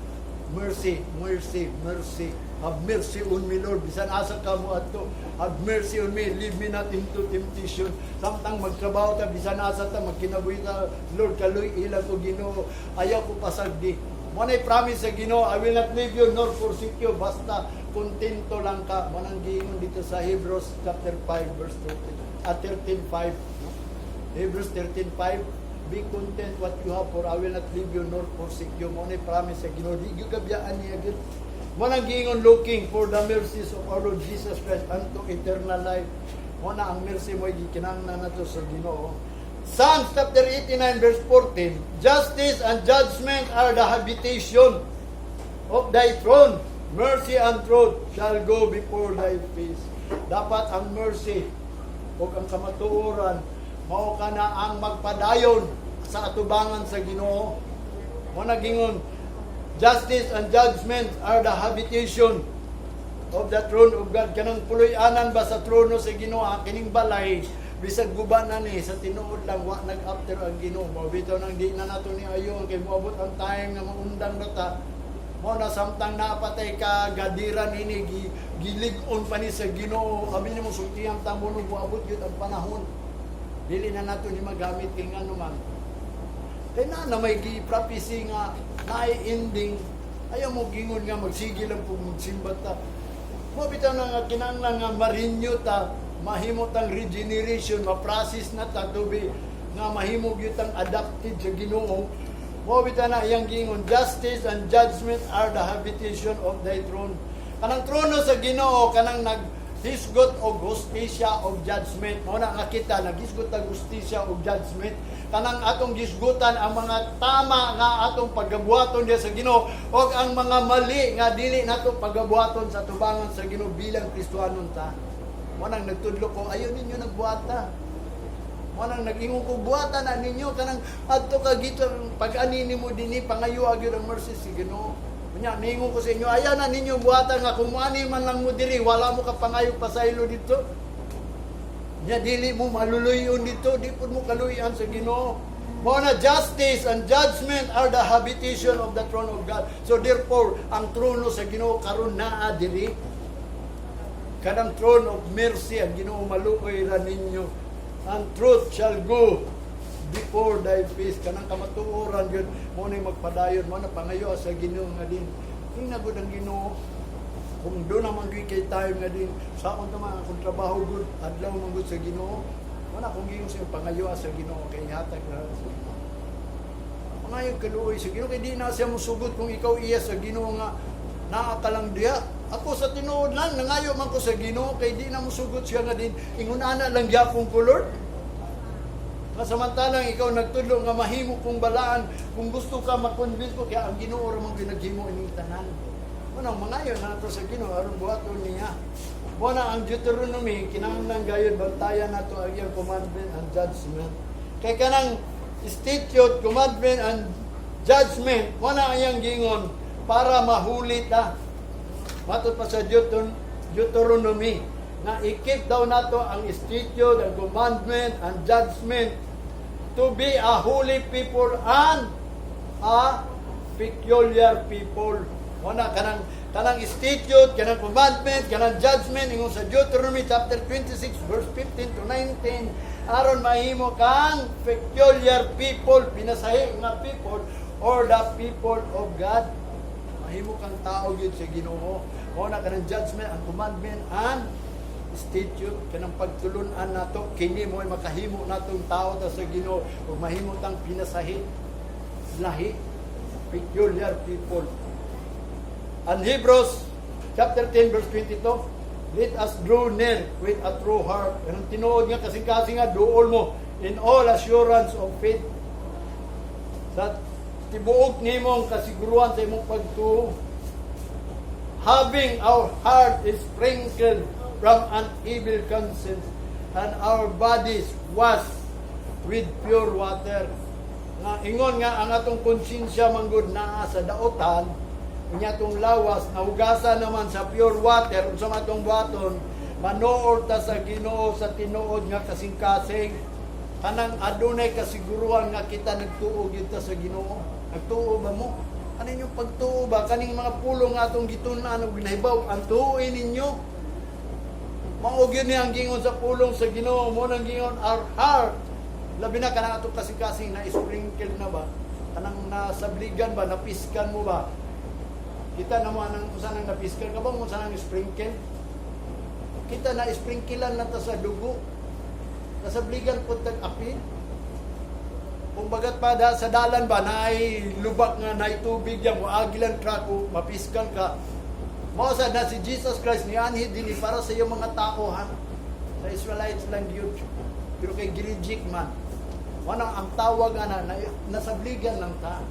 Speaker 1: Mercy, mercy, mercy. Have mercy on me, Lord. Bisan asa ka mo adto. Have mercy on me. Lead me not into temptation. Samtang magtrabaho ta, bisan asa ta, magkinabuhi ta, Lord, kaluy-i lang ko, Ginoo. Ayaw ko pasagdi. Mao na'y promise sa Ginoo, "I will not leave you nor forsake you." Basta kontento lang ka. Mao nang giingon dito sa Hebrews chapter 5 verse 13, at 13:5. No? Hebrews 13:5. "Be content what you have, for I will not leave you nor forsake you." Mao na'y promise sa Ginoo. Di gyud ka biyaan niya gyud. Mao nang giingon, "Looking for the mercies of our Lord Jesus Christ unto eternal life." Mao na ang mercy mo gikinahanglan nato sa Ginoo. Psalms chapter 89 verse 14, "Justice and judgment are the habitation of thy throne. Mercy and truth shall go before thy face." Dapat ang mercy o ang kamatuoran mao kana ang magpadayon sa atubangan sa Ginoo. Mao na gingon, "Justice and judgment are the habitation of the throne of God." Kanang puloy-anan ba sa trono sa Ginoo, ang kining balay, bisag guba na ni, sa tinuod lang wa nag-after ang Ginoo. Mao bitaw nang di na nato ni ayo kay moabot ang time nga maundang na ta. Mao na samtang napatay ka gadiran ini gilig-on pa ni sa Ginoo. Abi nimo sultihan ta mo nung moabot gyud ang panahon. Dili na nato ni magamit kay ngano man. Kay na may gi-prophecy nga naay ending, ayaw mo gingon nga magsige lang pug magsimba ta. Mo bitaw na nga kinahanglan nga ma-renew ta, mahimo tang regeneration, ma-process na ta to be nga mahimo gyud tang adapted sa Ginoo. Mo bitaw na iyang gingon, "Justice and judgment are the habitation of thy throne." Kanang trono sa Ginoo kanang nag hisgot og hustisya og judgment. Mao na nga kita naghisgot og hustisya og judgment. Kanang atong gisgutan ang mga tama nga atong pagabuhaton diya sa Ginoo og ang mga mali nga dili nato pagabuhaton sa tubangan sa Ginoo bilang Kristohanon ta. Mao nang nagtudlo ko, ayaw ninyo nagbuhata. Mao nang nag-ingon ko, buhata na ninyo kanang adto ka gito pag-ani nimo dinhi, pangayo gyud ang mercy sa Ginoo. Unya ningon ko sa inyo, ayaw na ninyo buhatan nga kung muani man lang mo diri, wala mo ka pangayo pasaylo dito. Nya dili mo maluluyon dito, di pud mo kaluyan sa Ginoo. Mao na justice and judgment are the habitation of the throne of God. So therefore, ang trono sa Ginoo karon naa diri. Kanang throne of mercy ang Ginoo maluoy ra ninyo. And truth shall go before thy face. Kanang kamatuoran yun mo na magpadayon. Mo na pangayo sa Ginoo nga din tingnan gud ang Ginoo kung doon naman gyud kay time nga din sa akong tama akong trabaho gud adlaw man gud sa Ginoo. Mo na kung gingon sa pangayo sa Ginoo kay ihatag na sa Ginoo. Pangayo kaluoy sa Ginoo kay di na siya musugot kung ikaw iya sa Ginoo nga naa ka lang diha. Ako sa tinuod lang nangayo man ko sa Ginoo kay di na musugot siya nga din ingon ana lang gyapon ko, Lord. Nga samantalang ikaw nagtudlo nga mahimo kong balaan, kung gusto ka makonvince ko, kaya ang Ginoo ra man ginaghimo ining tanan. Unang mangayo na nato sa Ginoo aron buhaton niya. Mo na ang Deuteronomy kinahanglan gayud bantayan nato ang iyang commandment and judgment. Kay kanang statute, commandment and judgment, mo na ang iyang gingon para mahuli ta. Matod pa sa Deuteronomy na i-keep daw nato ang statute, ang commandment, and judgment to be a holy people and a peculiar people. Wala kanang statute, kanang commandment, kanang judgment ingon sa Deuteronomy chapter 26 verse 15 to 19 aron mahimo kang peculiar people, pinasahi nga people. or the people of God. Mahimo kang tao gyud sa Ginoo. Mao na kanang judgment, ang commandment and statute, kanang pagtulunan nato, kini mo ay makahimo natong tao ta sa Ginoo ug mahimo tang pinasahi, lahi, peculiar people. And Hebrews chapter 10 verse 22, let us draw near with a true heart. Anong tinuod nga kasing-kasing nga duol mo in all assurance of faith. Sa tibuok nimong kasiguruan sa imong pagtuo. Having our heart is sprinkled from an evil conscience and our bodies washed with pure water. Nga ingon nga ang atong konsensya manggod naa sa daotan, unya atong lawas nahugasan naman sa pure water. Unsa man atong buhaton, manool ta sa Ginoo sa tinuod nga kasing-kasing, kanang adunay kasiguruhan nga kita nagtuo gyud ta sa Ginoo. Nagtuo ba mo? Ano inyong pagtuo ba? Kaning mga pulong nga atong gitun-an ug ginahibaw, ang tuoy ninyo. Mao gyud ni ang gingon sa pulong sa Ginoo, mo nang gingon our heart. Labi na kanang atong kasing-kasing na sprinkle na ba? Kanang nasabligan ba, napiskan mo ba? Kita na mo anang usa nang napiskan ka ba mo sa nang sprinkle? Kita na sprinklean na ta sa dugo. Nasabligan po tag apil. Kung bagat pa da, sa dalan ba, naay lubak nga naay tubig yan, mo agilan truck o mapiskan ka. Mao sa na si Jesus Christ nianhi dinhi para sa iyong mga tao, ha. Sa Israelites lang gyud. Pero kay gi-reject man. Mao ang tawag ana na nasabligan lang ta.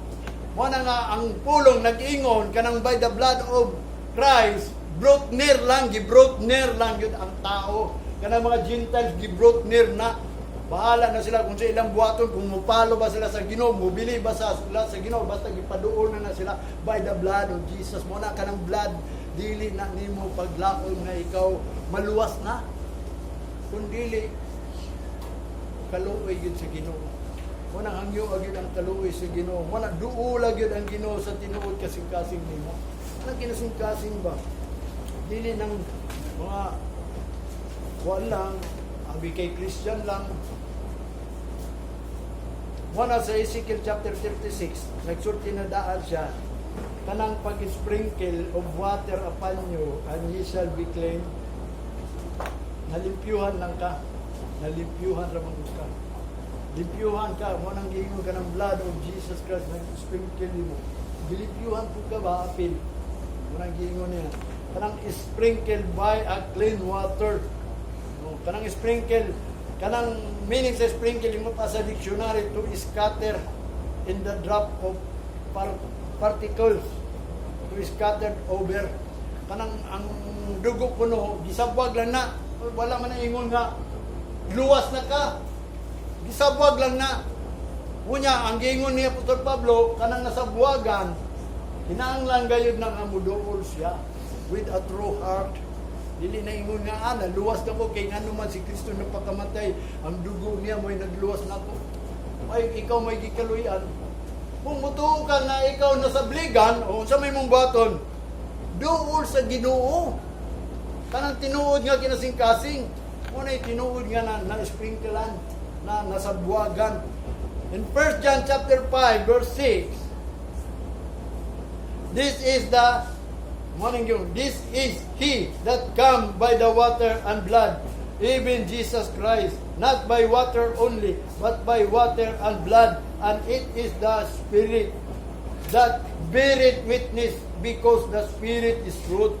Speaker 1: Mao na nga ang pulong nag-ingon kanang by the blood of Christ brought near lang, gi-brought near lang gyud ang tao. Kanang mga Gentiles, gi-brought near na. Bahala na sila kung sa ilang buhaton, kung mupalo ba sila sa Ginoo, mubili ba sila sa Ginoo, basta gipaduol na na sila by the blood of Jesus. Mo na kanang blood, dili na nimo paglaom nga ikaw maluwas na. Kung dili, kaluoy gyud sa Ginoo. Mo na hangyo gyud ang kaluoy sa Ginoo. Mo na duula gyud ang Ginoo sa tinuod kasing-kasing nimo. Anong kinasing-kasing ba? Dili nang mga kuan lang, abi kay Christian lang. Muna sa Ezekiel chapter 36, nagsulti na daan siya, kanang pag-sprinkle of water upon you and ye shall be clean. Nalimpyuhan lang ka. Nalimpyuhan ra man ka. Limpyuhan ka, mo nang giingon ka ng blood of Jesus Christ, nag-sprinkle mo. Gilimpyuhan po ka ba, apil? Mo nang giingon niya. Kanang sprinkle by a clean water. No, kanang sprinkle, kanang meaning sa sprinkle mo pa sa dictionary, to scatter in the drop of particles, to scatter over. Kanang ang dugo kuno gisabwag lang na, wala man na ingon nga luwas na ka, gisabwag lang na. Unya ang giingon ni Apostol Pablo, kanang nasabwagan, kinahanglan gayud na nga muduol siya with a true heart. Dili na ingon nga ana luwas ka ko kay ngano man si Kristo nagpakamatay, ang dugo niya mo'y nagluwas nako. Ay, ikaw may gikaluyan. Kung mutuo ka nga ikaw nasabligan, o unsa may mong buhaton, duol sa Ginoo. Kanang tinuod nga kinasing-kasing. Mo na tinuod nga na na-sprinklean, na nasabwagan. In 1 John chapter 5 verse 6, this is the morning yung this is he that come by the water and blood, even Jesus Christ, not by water only, but by water and blood, and it is the Spirit that beareth witness, because the Spirit is truth.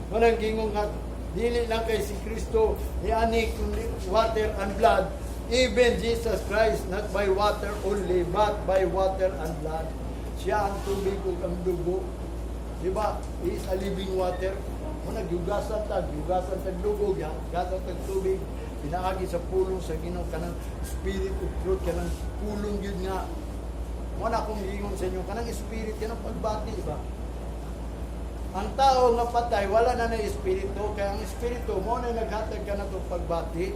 Speaker 1: Manang gingon nga dili lang kay si Kristo niani kundi water and blood, even Jesus Christ, not by water only, but by water and blood. Siya ang tubig ug ang dugo. Di ba? He is a living water. Mo nagyugasan ta, yugasan tag dugo, yugasan tag tubig. Pinaagi sa pulong sa Ginoo, kanang spirit of truth, kanang pulong yun nga. Mo na akong giingon sa inyo, kanang spirit, kanang pagbati ba? Ang tao nga patay, wala na na espiritu. Kaya ang espiritu, mo na naghatag ka na itong pagbati.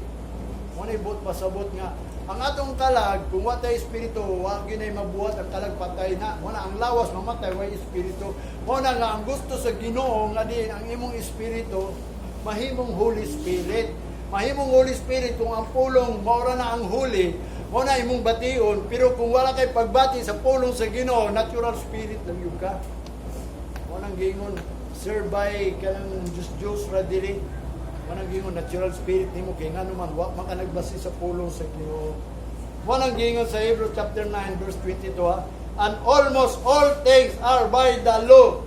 Speaker 1: Mo na ibot pasabot nga. Ang atong kalag, kung wa tay espiritu, wa gyud mabuhat ang kalag, patay na. Mo na ang lawas mamatay, way espiritu. Mo na nga ang gusto sa Ginoo nga din ang imong espiritu mahimong Holy Spirit. Mahimong Holy Spirit kung ang pulong maura na ang holy. Mo na imong bation, pero kung wala kay pagbati sa pulong sa Ginoo, natural spirit lang gyud ka. Mo nang giingon, sir, by kanang Diyos Diyos ra dili. Mo nang giingon, natural spirit nimo kay ngano man wa man ka nagbase sa pulong sa Ginoo. Mo nang giingon sa Hebrews chapter 9 verse 22 ha, "And almost all things are by the law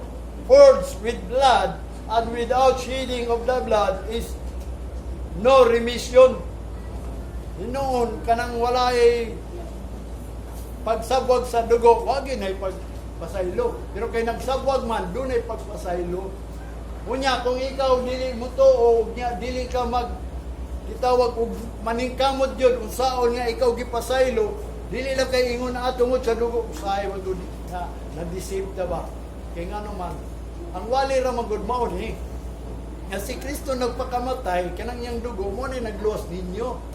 Speaker 1: purged with blood, and without shedding of the blood is no remission." Noon, kanang walay pagsabwag sa dugo, wag yun ay pagpasaylo. Pero kay nagsabwag man, dunay pagpasaylo. Unya, kung ikaw dili mo to o nya dili ka mag gitawag og maningkamot yun, unsaon nga ikaw gipasaylo, dili lang kay ingon na tungod sa dugo, usahay man gud na na-deceive ta ba? Kay ngano man, ang wali ra man gud mao ni nga si Kristo nagpakamatay, kanang iyang dugo mo ni nagluwas ninyo.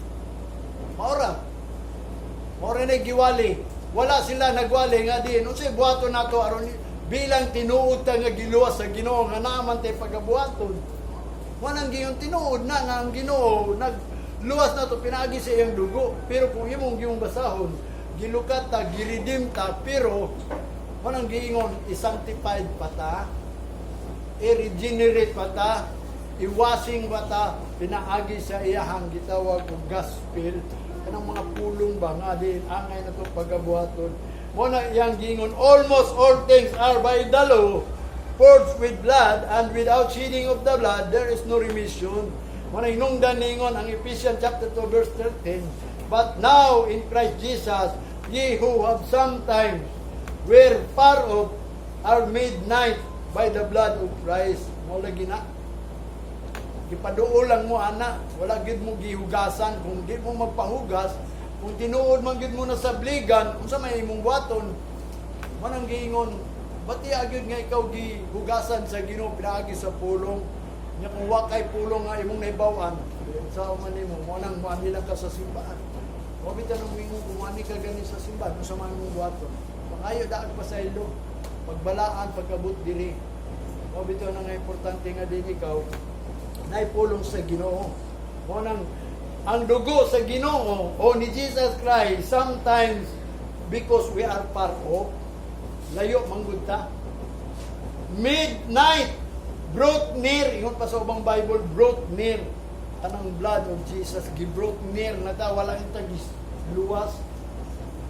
Speaker 1: Maora. Maora na giwali. Wala sila nagwali nga diin. Unsay buhaton nato aron bilang tinuod ta nga giluwas sa Ginoo nga naaman tay pagabuhaton? Walang giyon tinuod na nga ang Ginoo nagluwas nato pinaagi sa iyang dugo. Pero kung imong giyong basahon, gilukat ta, giredeem ta, pero walang giingon, i-sanctified pa ta, i-regenerate pa ta, i-washing pa ta, pinaagi sa iyahang gitawag og gospel, kanang mga pulong ba nga diin angay na to pagabuhaton. Mo na iyang giingon, "Almost all things are by the law purged with blood, and without shedding of the blood there is no remission." Mo na hinungdan ningon ang Ephesians chapter 2 verse 13, "But now in Christ Jesus, ye who have sometimes were far off are made nigh by the blood of Christ." Mo lagi na gipaduol lang mo ana, wala gyud mo gihugasan. Kung di mo magpahugas, kung tinuod man gyud mo na sabligan, unsa may imong buhaton? Man ang giingon, bati gyud nga ikaw gihugasan sa Ginoo pinaagi sa pulong nya. Kung wa kay pulong nga imong nahibaw-an, sa man nimo mo nang moani lang ka sa simbahan. Wa bitaw nang mingon kung moani ka gani sa simbahan, unsa man imong buhaton? Pangayo daag pasaylo, pagbalaan pagkabot diri. Wa bitaw na nga importante nga din ikaw naipulong sa Ginoo. Mo nang ang dugo sa Ginoo o ni Jesus Christ, sometimes because we are far off, layo manggud ta, midnight, brought near, ingon pa sa ubang Bible, brought near. Kanang blood of Jesus gi brought near na ta, wala tag luwas.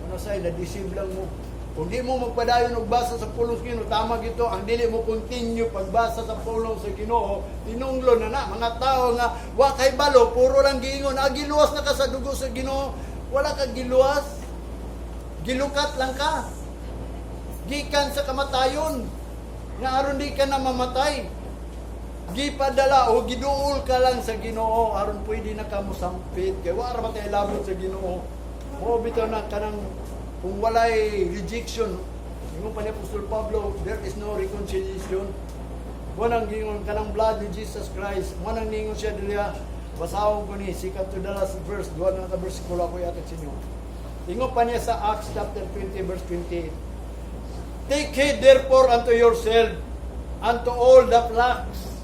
Speaker 1: Ano say, na-deceive lang mo. Kung di mo magpadayon og basa sa pulong sa Ginoo, tama gito, ang dili mo continue pagbasa sa pulong sa Ginoo, tinunglo na na mga tao nga wa kay balo, puro lang giingon, ah, giluwas na ka sa dugo sa Ginoo. Wala ka giluwas. Gilukat lang ka. Gikan sa kamatayon. Nga aron di ka na mamatay. Gipadala o giduol ka lang sa Ginoo aron pwede na ka mosampit. Kay wa ra man tay labot sa Ginoo. Mo bitaw na kanang kung walay rejection, ingon pa ni Apostol Pablo, there is no reconciliation. Mo nang giingon kanang blood ni Jesus Christ. Mo nang ningon siya diriya. Basahon ko ni sikat to the last verse, duha na ka bersikulo ako ihatag sa inyo. Ingon pa niya sa Acts chapter 20 verse 28. "Take heed therefore unto yourself, unto all the flocks,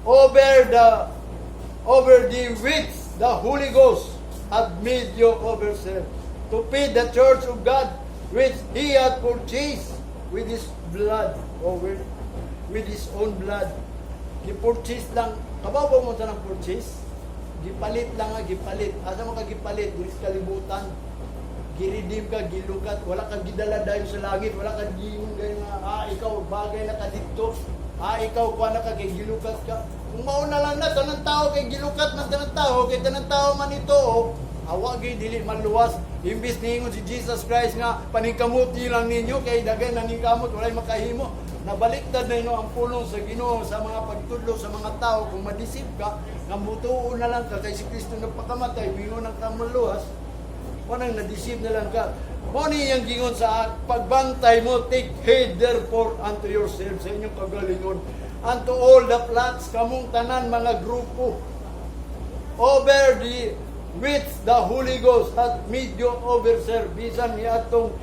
Speaker 1: over the which the Holy Ghost hath made you overseer, to feed the church of God, which he hath purchased with his blood," or with his own blood. Gi-purchase lang. Kabaw ba mo sa ng purchase? Gipalit lang nga, gipalit. Asa mo ka gipalit? Diri sa kalibutan. Giredeem ka, gilukat. Wala ka gidala dayon sa langit. Wala ka giingon gayon nga, ah, ikaw, bagay na ka dito. Ah, ikaw, kuha na ka, kay gilukat ka. Kung mauna lang na, tanang tao, kay gilukat man tanang tao, kay tanang tao man ito, oh, awa gyud dili man luwas. Imbis niingon si Jesus Christ nga, paningkamot lang ninyo, kay dagay naningkamot, walay makahimo. Nabaliktad na ino ang pulong sa Ginoo sa mga pagtudlo sa mga tao. Kung madisip ka, nga mutuo na lang ka, kay si Kristo nagpakamatay, mingon ang kamaluwas, wanang na-deceive na lang ka. Mo ni iyang gingon sa pagbantay mo, "Take heed therefore unto yourself," sa inyong kagalingon, "unto all the flocks," kamong tanan mga grupo, "over the which the Holy Ghost hath made you overseer," bisan ni atong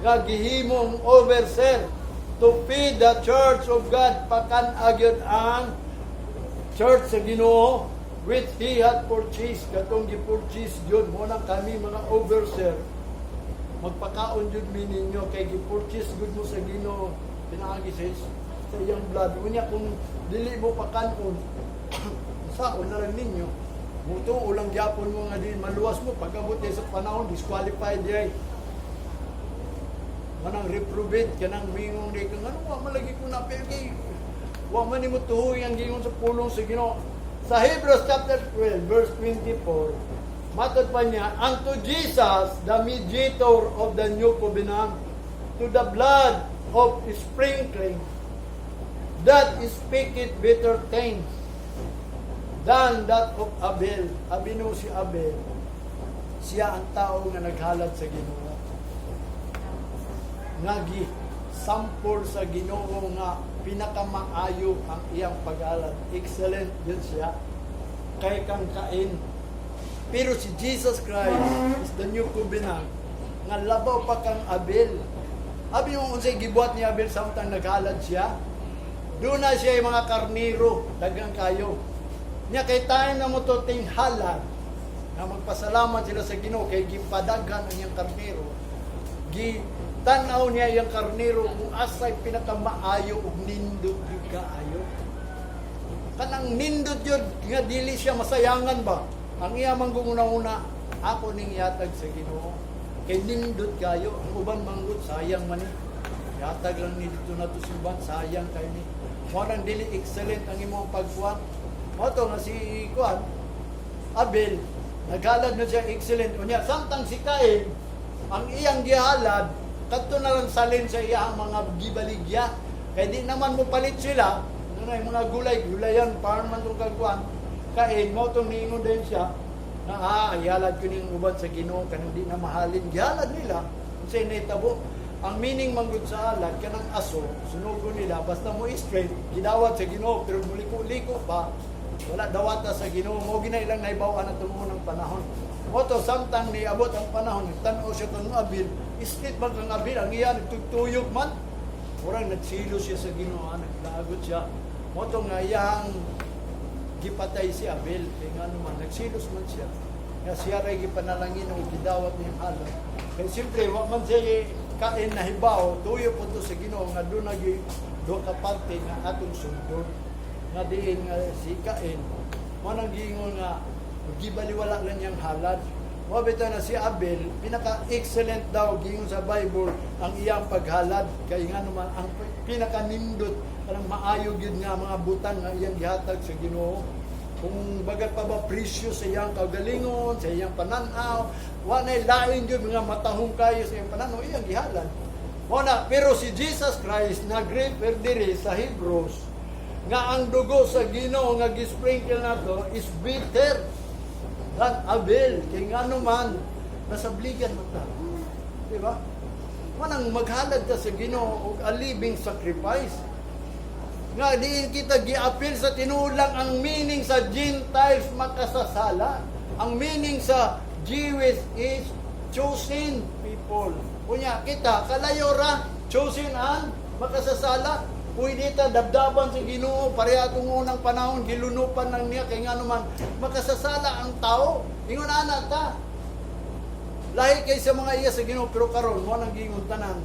Speaker 1: nga gihimong overseer, "to feed the church of God," pakan-a gyud ang church sa Ginoo, which he had purchased, katong gi-purchase yun. Mao nang kami mga overseer, magpakaon jud mi ninyo kay gi-purchase gud mo sa Ginoo pinaagi sa iyang blood. Unya kung dili mo pakanon, saon na lang ninyo? Mutuo lang gyapon mo nga di maluwas mo. Pag-abot sa panahon, disqualified diay. Manang reprobate kanang mingong di kang ano, wa man lagi ko na kay wa man nimo tuhoy ang gingon sa pulong sa Ginoo. Sa Hebrews chapter 12 verse 24, matod pa niya, "Unto Jesus, the mediator of the new covenant, to the blood of sprinkling that speaketh better things than that of Abel." Abi no si Abel, siya ang tao nga naghalad sa Ginoo, nga gi sample sa Ginoo nga pinakamaayo ang iyang pag-alad. Excellent yun siya. Kay kang Cain. Pero si Jesus Christ is the new covenant nga labaw pa kang Abel. Abi mo unsay gibuhat ni Abel samtang naghalad siya? Doon na siya yung mga karniro, daghang kayo. Nya kay tayo na mo to ting halad, nga magpasalamat sila sa Ginoo kay gipadaghan ang iyang karniro. Gi tan-aw niya iyang karniro kung asay pinakamaayo ug nindot gyud kaayo. Kanang nindot yun nga dili siya masayangan ba? Ang iya manggunguna-una, "Ako ning ihatag sa Ginoo. Kay nindot kayo." Ang uban manggod, "Sayang man ni. Ihatag lang ni dito na to sa uban, sayang kayo ni." Mao nang dili excellent ang imong pagkuan. Mao to nga si kuan Abel, naghalad na siya excellent. Unya, samtang si Cain, ang iyang gihalad, kadto na lang salin sa iyang mga gibaligya. Kay di naman mo palit sila, ano na yung mga gulay, gulayan, parang man itong kagkuan. Cain, mao tong niingon din siya, na ihalad ko ning uban sa Ginoo kanang di na mahalin. Gihalad nila, unsay nahitabo? Ang meaning manggod sa halad, kanang aso, sunugo nila, basta mo straight, gidawat sa Ginoo, pero muliko-liko pa, wala dawata sa Ginoo. Mao gina ilang nahibaw-an atong unang panahon. Mao to samtang niabot ang panahon, nagtan-aw siya kang Abel, straight man kang Abel, ang iya nagtugtuyog man. Murang nagsilo siya sa Ginoo, naglagot siya. Mao to nga iyang gipatay si Abel, kay nga naman nagsilos man siya. Nga siya ray gipanalangin o gidawat niyang halad. Kay siyempre, wa man siya Cain nahibaw, tuyo po to sa Ginoo nga doon nagi duha ka parte nga atong sundon. Nga diin nga si Cain, mo nang giingon nga gibaliwala lang niyang halad. Mao bitaw na si Abel, pinaka-excellent daw giingon sa Bible ang iyang paghalad, kay nga naman ang pinakanindot, kanang maayo gyud nga mga butang nga iyang gihatag sa Ginoo. Kung bagat pa ba presyo sa iyang kaugalingon, sa iyang pananaw, wa nay lain gyud nga matahong kayo sa iyang pananaw, iyang gihalad. Mao na, pero si Jesus Christ nag-refer diri sa Hebrews nga ang dugo sa Ginoo nga gisprinkle nato is better than Abel. Kay ngano man, nasabligan man ta. Di ba? Manang maghalad ta sa Ginoo og a living sacrifice. Nga diin kita giapil sa tinuod lang ang meaning sa Gentiles, makasasala. Ang meaning sa Jewish is chosen people. Unya kita kalayo ra, chosen ang makasasala. Pwede ta dabdaban sa Ginoo pareha atong unang panahon, gilunupan lang niya kay ngano man makasasala ang tao. Ingon ana ta. Lahi kay sa mga iya sa Ginoo, pero karon mo nang giingon tanan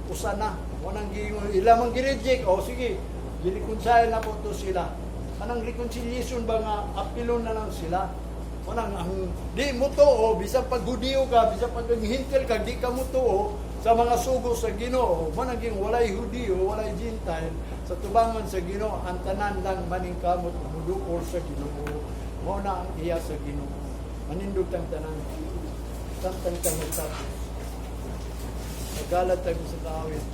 Speaker 1: usa na. Mo nang giingon ila mang gi-reject, o sige, gi-reconcile na po to sila. Kanang reconciliation ba nga apilon na lang sila. Mo nang ang di mo tuo, bisan pag Hudiyo ka, bisan pag Hentil ka, di ka mo tuo sa mga sugo sa Ginoo. Mo nang ging walay Hudiyo, walay Gentile sa tubangan sa Ginoo, ang tanan lang maningkamot muduol sa Ginoo. Mo na ang iya sa Ginoo. Manindog tang tanan. Samtang ka magtapos. Nagalat tayo sa kaawit.